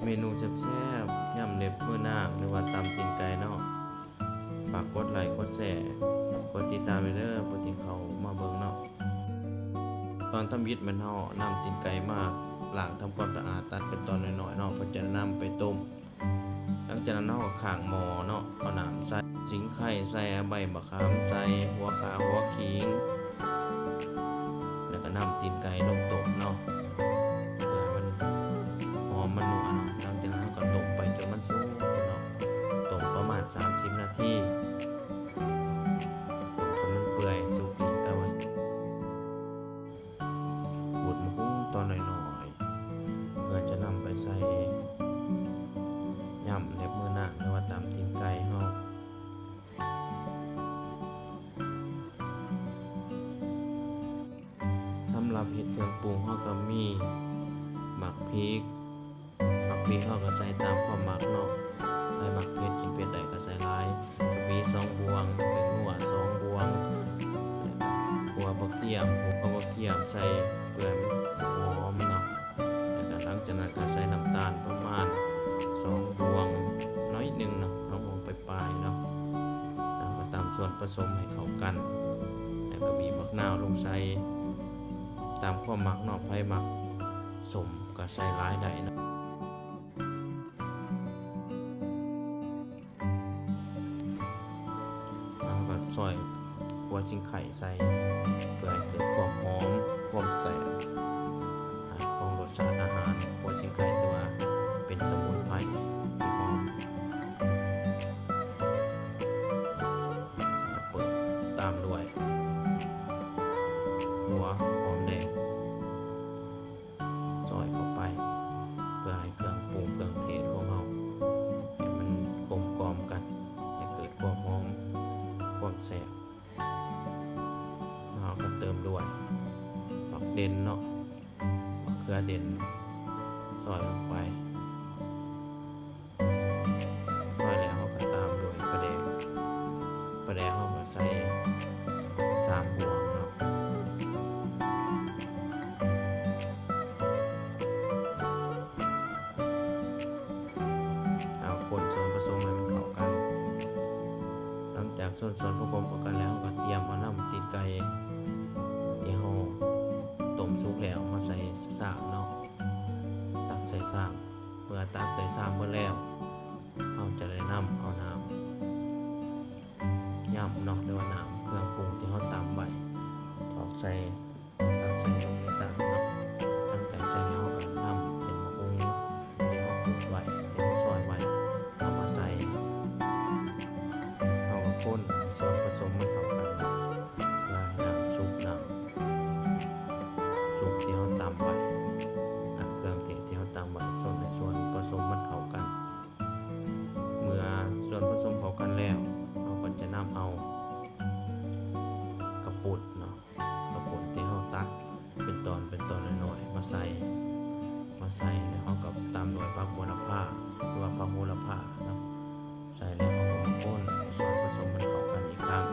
ເມນູແຊບໆ ຍຳເລັບມືນາງ ຫຼືວ່າຕຳຕີນໄກ່ເນາະ. ຝາກກົດໄລ ກົດແຊ ກົດຕິດຕາມໄວ້ເດີ ຜູ້ທີ່ເຂົ້າມາເບິ່ງເນາະ. ຕອນທຳອິດແມ່ນເຮົາເອົານ້ຳຕີນໄກ່ມາລ້າງທຳຄວາມສະອາດ ຕັດເປັນຕອນນ້ອຍໆເນາະ ເພື່ອຈະນຳໄປຕົ້ມ. ຫຼັງຈາກນັ້ນເຮົາກໍຂ້າງໝໍ້ເນາະ ເອົານ້ຳໃສ່ ສີໄຄ ໃສ່ໃບມະຂາມ ໃສ່ຫົວຂ່າ ຫົວຂີງ ແລ້ວກໍນ້ຳຕີນໄກ່ລົງຕົ້ມເນາະ ເພື່ອໃຫ້ມັນຫອມມັນນົວເນາະ. ຫຼັງຈາກນັ້ນເຮົາກໍຕົ້ມໄປຈົນມັນສຸກເນາະ ຕົ້ມປະມານສາມສິບນາທີ ຕົ້ມຈົນມັນເປື່ອຍສຸກດີ ແລ້ວ ຂູດໝາກຫຸ່ງຕອນນ້ອຍໆ ເພື່ອຈະນຳໄປໃສ່ຍຳເລັບມືນາງ ຫຼືວ່າຕຳຕີນໄກ່ເຮົາ. ສຳລັບເຮັດເຄື່ອງປຸງ ເຮົາກໍມີໝາກພິກ, ໝາກພິກເຮົາກໍໃສ່ຕາມຄວາມມັກເນາະ ໃຜມັກເຜັດ ກິນເຜັດໄດ້ກໍໃສ່ຫຼາຍ, ກະປິສອງບ່ວງ, ແປ້ງນົວສອງບ່ວງ, ຫົວບັກທຽມ, ຫົວບັກທຽມໃສ່ເພື່ອໃຫ້ມັນຫອມເນາະ. ແລ້ວກໍຫຼັງຈາກນັ້ນກໍໃສ່ນ້ຳຕານປະມານສອງບ່ວງໜ້ອຍໜຶ່ງເນາະ, ສອງບ່ວງປາຍໆເນາະ. ແລ້ວກໍຕຳສ່ວນປະສົມໃຫ້ເຂົ້າກັນ, ແລ້ວກໍບີບໝາກນາວລົງໃສ່ຕາມຄວາມມັກເນາະ, ໃຜມັກສົ້ມກໍໃສ່ຫຼາຍໄດ້ເນາະ. ເຮົາກໍຊອຍຫົວສີໄຄໃສ່ ເພື່ອໃຫ້ເກີດຄວາມຫອມ ຄວາມແຊບ ອາ ຂອງລົດຊາດອາຫານ. ຫົວສີໄຄຖືວ່າເປັນສະໝຸນໄພທີ່ຫອມ. ເປີດຕາມດ້ວຍຫົວຫອມແດງ ຊອຍເຂົ້າໄປ ເພື່ອໃຫ້ເຄື່ອງປຸງເຄື່ອງເທດຂອງເຮົາໃຫ້ມັນກົມກ່ອມກັນ ໃຫ້ເກີດຄວາມຫອມ ຄວາມແຊບ. ເຮົາກໍເຕີມດ້ວຍໝາກເດັ່ນເນາະ, ໝາກເຂືອເດັ່ນ ຊອຍລົງໄປ. ຊອຍແລ້ວເຮົາກໍຕາມດ້ວຍປາແດກ, ປາແດກເຮົາກໍໃສ່ສາມບ່ວງເນາະ. ເອົາຄົນສ່ວນປະສົມໃຫ້ມັນເຂົ້າກັນ. ຫຼັງຈາກຄົນສ່ວນປະສົມເຂົ້າກັນແລ້ວ ເຮົາກໍຕຽມເອົານ້ຳຕີນໄກ່ທີ່ເຮົາຕົ້ມສຸກແລ້ວມາໃສ່ຊາມເນາະ, ຕັກໃສ່ຊາມ. ເມື່ອຕັກໃສ່ຊາມເບິດແລ້ວ ເຮົາຈະໄດ້ນຳເອົານ້ຳຍຳເນາະ ຫຼືວ່ານ້ຳເຄື່ອງປຸງທີ່ເຮົາຕຳໄວ້ ຖອກໃສ່ ຕັກໃສ່ລົງໃນຊາມເນາະ. ຫຼັງຈາກໃສ່ແລ້ວ ເຮົາກໍນຳເສັ້ນໝາກຫຸ່ງທີ່ເຮົາຂູດໄວ້ ທີ່ເຮົາຊອຍໄວ້ ເອົາມາໃສ່. ເຮົາກໍຄົນສ່ວນປະສົມມັນເຂົ້າກັນ ເພື່ອໃຫ້ນ້ຳຊຸບ ນ້ຳຊຸບທີ່ເຮົາຕຳໄວ້ ນ້ຳເຄື່ອງເທດທີ່ເຮົາຕຳໄວ້ ຄົນໃຫ້ສ່ວນປະສົມມັນເຂົ້າກັນ. ເມື່ອສ່ວນປະສົມເຂົ້າກັນແລ້ວ ເຮົາກໍຈະນຳເອົາກະປຸດເນາະ, ກະປຸດທີ່ເຮົາຕັດເປັນຕອນ ເປັນຕອນນ້ອຍໆ ມາໃສ່, ມາໃສ່ແລ້ວເຮົາກໍຕາມດ້ວຍຜັກບົວລະພາ ຫຼືວ່າຜັກໂຫລະພາເນາະ. ໃສ່ແລ້ວເຮົາກໍມາຄົນໃຫ້ສ່ວນປະສົມມັນເຂົ້າກັນອີກຄັ້ງ.